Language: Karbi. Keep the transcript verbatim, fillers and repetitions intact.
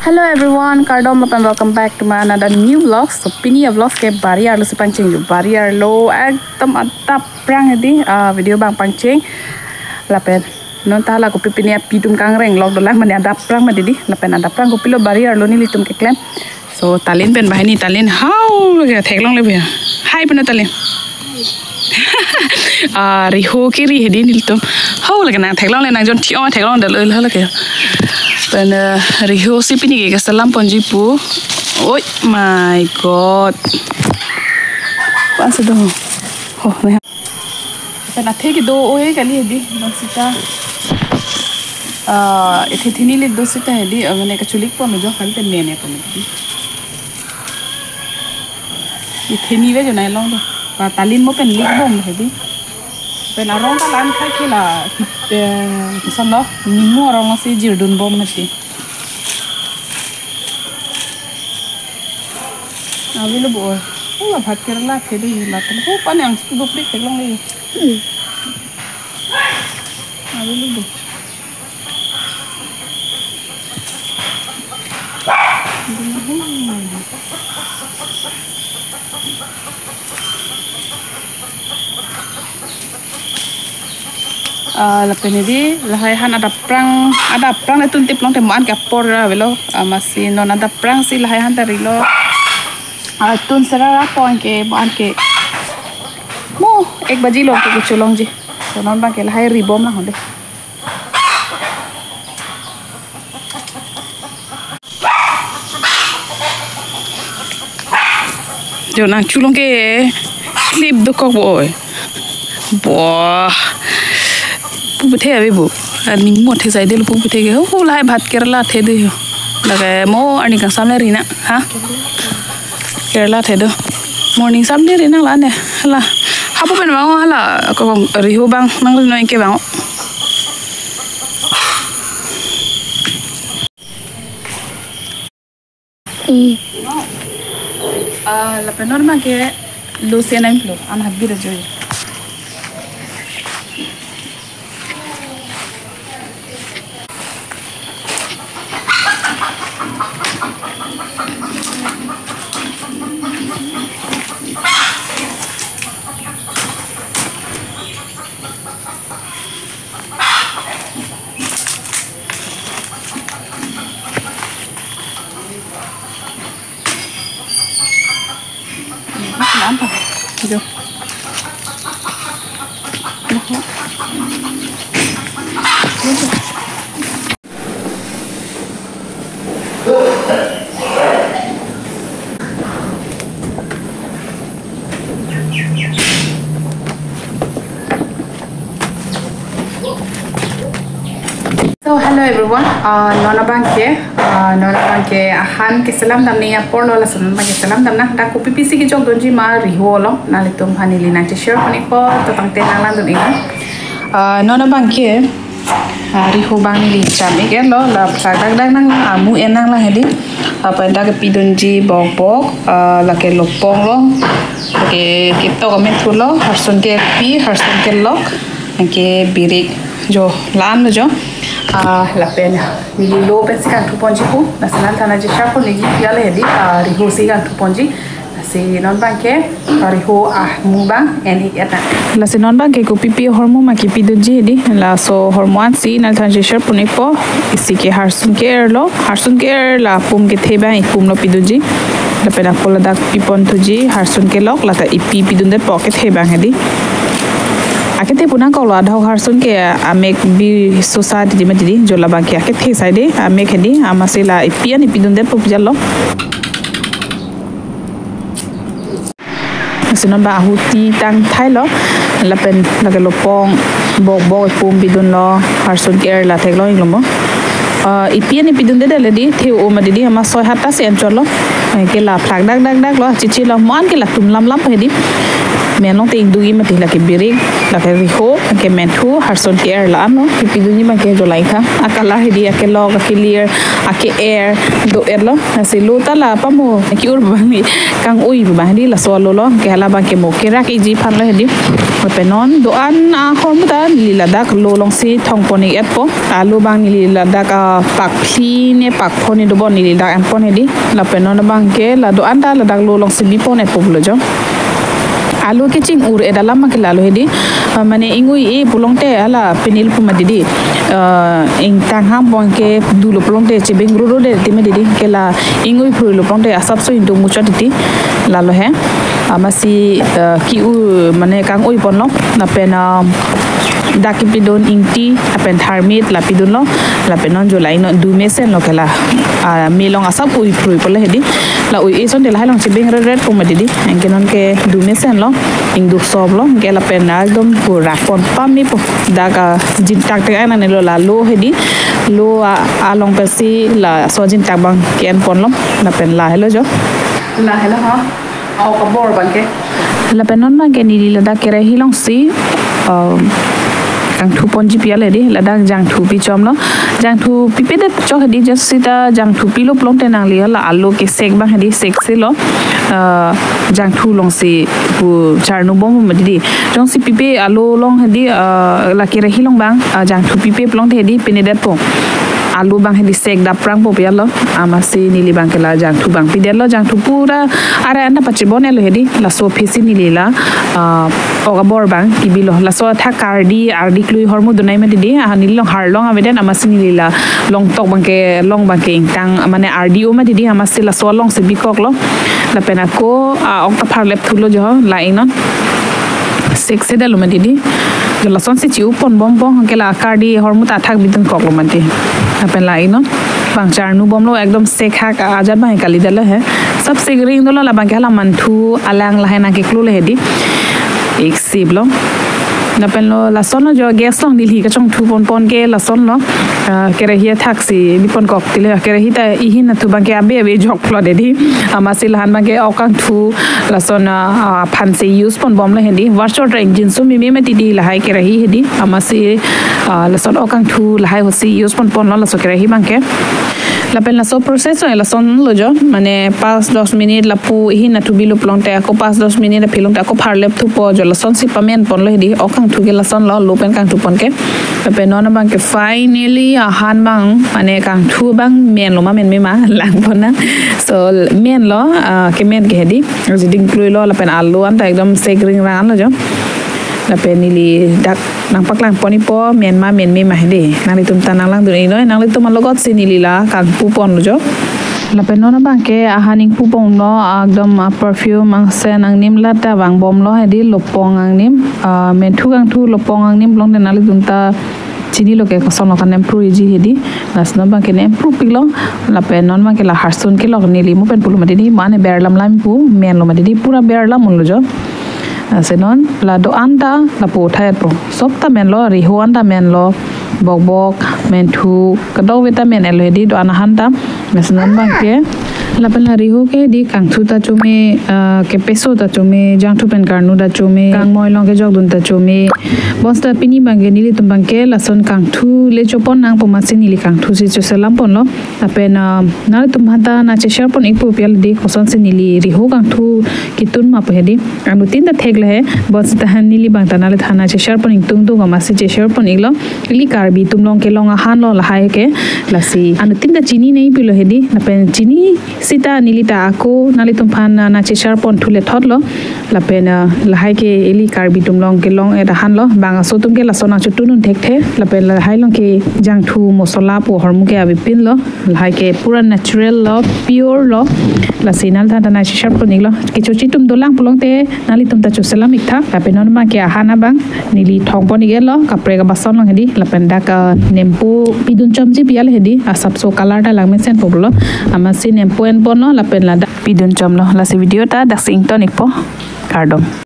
Hello everyone, kardom lapen welcome back to my another new vlog. So pini a-vlog ke bari arlo si pangcheng jo. Bari arlo ekdom adap prang hedi, ah, video abang pangcheng. Lapen non ta la kopi pini api atum kangreng lok dolang mane adap prang mati di. Lapen adap prang kopilo bari arlo nelitum keklem. So Talin pen banghini Talin hau lake theklongle bia. Hai peno Talin. Ah, riho keri hedi nelitum. Hau lake nang theklongle nang jon thi-ong theklongdetlo lake. Pen, eh, riho si pini ke keselam ponji pu. Oi, my God. Pan se do. Oh, ne. Pen athe kedo oi kali hedi, bang sita. Ah, ithe thini le do sita hedi, ah, mane kachulik pon jo kali pen mene pon hedi. Itheni ve jo nai long do. Pa Talin mo pen lik bom hedi. Pen arong ta lan khai ke la, eh, kosonlo, nimu arong si jirdun bom mati. Avelo bo. Oh, la bhat kerala thedi la pen. Oh, pan angsu dopik theklongle. Hmm. Avelo bo. Ah, lapen hedi, lahai han adap prang, adap prang le tun tip long te mo-an ke apor ra avelo, ah, masi non adap prang si lahai han ta rilo. Ah, tun sera ra pon ke mo-an ke. Mo, ek baji long ke kecholongji. So non abang ke lahai ri bom lang hode. Jo nang cholong ke clip dokok bo oi. Bo. Pu buthe ave bo. Ani mo the sai del pu buthe ke. Oh, lahai bhat kerala the do. Lake mo ani kangsam le rina. Ha? Kerala the do. Morning sam le rina la ne. Hala. Hapu pen bang hala. Ko riho bang nang rino ke bang. Hmm. Ah, lapen non abang ke lo se nang lo, an habit ajo. So hello everyone, uh, non abang ke, uh, non abang ke ahan keselam damji apor lo, laso non abang keselam damnang. Dak kopi pisi kejok dunji ma riho lo, nanglitum aphan neli nangcheshare pon-ikpo, to tangte nanglang dun-ik. Uh, non abang ke, uh, riho abang neli cham-ik-et lo, la phlak dakdak nanglang, amu en nanglang hedi. Lapen dak kepi dunji bokbok, uh, lake lopong lo, lake ketok amethu lo, harsun ke pi, harsun kelok, anke birik jo la-an lo jo. Ah, lapen neli lo pensi kangthu ponji pu. Lasi nangthan nangcheshare pon-ikji, ya le hedi, ah, riho si kangthu ponji. Lasi non abang ke, ah, riho amu abang en-ik-et nang. Lasi non abang ke kopi pi ahormu ma kepi dunji hedi. Laso ahormu ansi nangthan cheshare pon-ikpo. Isi ke harsun ke-er lo. Harsun ke-er la pum kethe abang ipum lo pi dunji. Lapen ako ladak pi pon thuji, harsun kelok, lata ipi pidundet po kethe abang hedi. Akethe pu nangkok lo, adhok harsun ke amek bi sosa didi ma didi, jo labang ke akethe sai de, amek hedi, amatsi la ipi an ipi dundet po pijal lo. Lasi non abang ahuti tangthai lo, lapen lake lopong, bokbok ipum pidun lo, harsun ke-er la theklong-ik lo mo. Ah, ipi an ipi dundet le di, theu-o ma didi, amat soi hat ta si enchot lo. Eh, ke la phlak dakdak dak lo, chichi lo, mo an ke latum lam lam hedi. Men long te ingduk-ik mati, lake birik, lake riho, ke menthu, harsun ke-er la-an lo, ipi dunji abang ke jo la-ik tha. A-color hedi, akelok, akelir, ake-er, do-et lo. Lasi lo ta la pamo, ke-ur abang ni, kang-ui abang hedi, laso lo lo, ke hala abang ke mo kerak-ikji aphan lo hedi. Lapen non do-an ahormu ta neli ladak lo alongsi thongpon-ik-etpo. Alo abang neli ladak, ah, pakphli ne pakpho ne dobom neli ladak enpon hedi. Lapen non abangke la do-an ta ladak lo alongsi bipon-etpo pulo jo. Alo keching-ur-et alam abangke lalo hedi. Ah, mane ingui-e pulote hala penil pu mati di. Ah, ingtang ham abangke dolo pulote chebeng roro det ti mati di. Ke la ingui phruilo pulote asapso ingtung muchot titi. Lalo he. Amatsi, ah, ki-u mane kang-ui ponlo. Lapen, ah, dak kipidun ingti, lapen tharmit, la pidunlo. Lapen non jo la ingno du mesenlo ke la, ah, me along asap ui phruipo le hedi. La ui-e asonte lahai along chebeng ret ret pu mati di. Anke non ke du mesenlo, ingduk soplo, anke lapen ekdom pura pon pame po. Dak, ah, jintak te aina nelo lalo hedi. Lo, ah, along pensi laso jintak abangke enponlo. Lapen lahelo jo. Lahelo ha. Aok abor abangke. Lapen non abangke neli ladak kerahi alongsi, um, kangthu ponji pi ale di, ladak jangthu pichomlo. Jangthu pipedet chok hedi, just sita jangthu pilo pulote nangli la alo kesek abang hedi, sekselo. Uh, jangthu alongsi pu charnu bom mati di. Jongsi pipe alo along hedi, uh, la kerahi along abang, uh, jangthu pipe pulote hedi pinedetpo. Alo abang hedi sek daprangpo pi alo. Amatsi neli abangke la jangthu abang pidetlo, jangthu pura arai anta pachebon-etlo hedi. Laso aphisi neli la, ah, ok abor abang kibilo. Laso athak kardi ardi klui ahormu dunai mati di. Ah, neli along harlong avedet amatsi neli la longtok abangke, long abangke ingtang mane ardi-o mati di, amatsi laso alongsi bikoklo. Lapen ako, ah, ok ta pharlep thulo jo, la ingnon. Seksedetlo mati di. Jo lasonsi chi-u pon bom bom ke la kardi ahormu ta athak bidunkoklo mati. Lapen la ingnon. Abang charnu bomlo ekdom sekhak ajat abang kalidetlo he. Sab sekring dolo labangke hala manthu alang lahai nangkeklole hedi. Iksiplo. Lapenlo lasonlo jo gas along neli kachongthu ponpon ke lasonlo. Ah, kerahi athaksi biponkok tile kerahi ta ihin athu abangke abe abe joklo dedi. Amatsi lahan abangke ok kangthu lason, ah, aphansi use ponbomlo hedi. Varchot reng jinso meme mati di lahai kerahi hedi. Amatsi, ah, lason ok kangthu lahai ahutsi use ponponlo laso kerahi abangke. Lapen laso process oi lasonlo jo. Mane pas dos minute lapu ihin athu bilo pulote ako pas dos minute aphi longte ako pharlep thupo jo lasonsi pamenponlo hedi. Ok kangthu ke lasonlo, lo pen kangthu pon ke. Lapen non abangke finally ahan abang, mane kangthu abang menlo ma menme ma langpon nang. So, menlo, ah, kemen ke hedi. Jiding kluilo lapen alo anta ekdom sekring rang lo jo. Lapen neli dak nangpaklang pon-ikpo, men ma menme ma hedi. Nanglitum ta nanglang dun-iknoi, nanglitum alogotsi neli la kangpu ponlo jo. Lapen non abangke ahan ingpu ponlo, ekdom, ah, perfume angsen angnim lata vangbomlo hedi, lopong angnim, ah, menthu kangthu lopong angnim pulote nanglitum ta chinilo ke kosonlo kan empruiji hedi. Lasi non abangke ne emprupiklo. Lapen non abangke la harsun kelok neli mo pen pulo mati di, mane berlam lam pu menlo mati di, pura berlam unlo jo. Lasi non la do-an ta lapu thai po. Sop ta menlo, riho anta menlo, bokbok, menthu, kadokave ta men-etlo hedi do-an ahan ta. Lasi non abangke. Lapen la riho ke di kangthu ta chome, ah, kepeso ta chome, jangthu pen karnu ta chome, kangmoi along kejokdun ta chome. Bonsita pini abangke nelitum abangke lason kangthu le chopon nangpo amatsi neli kangthusi choselam ponlo. Lapen, ah, nanglitum aphanta nangche-share pon-ikpo pi ale di kosonsi neli riho kangthu ketun ma pu hedi. Anuttin ta theklong he. Bonsita neli abang ta nanglitum aphan nangche-share pon ingtungtung amatsi che-share pon-iklo. Ili Karbi atum along kelong ahanlo lahai ke. Lasi anuttin ta chini nangpilo hedi. Lapen chini sita neli ta ako nanglitum aphan nangche-share pon thule thotlo. Lapen, ah, lahai ke ili Karbi atum along kelong-et ahanlo. Bang aso atum ke lason nangchotun un thekthe. Lapen lahai along ke jangthu mosola pu ahormu ke avepinlo. Lahai ke pura natural lo, pure lo. Lasi nanglitum ta nangche-share pon-iklo. Kechochi atum dolang pulote nanglitum ta choselam-ik tha. Lapen non abangke ahan abang neli thongpon-ik-etlo kaprek abason along hedi. Lapen dak, ah, nempo pidun chomji pi ale hedi. Asapso color ta lang mesenpo pulo. Amatsi nempo enponlo lapen ladak pidun chomlo. Lasi video ta daksi ington-ikpo. Kardom.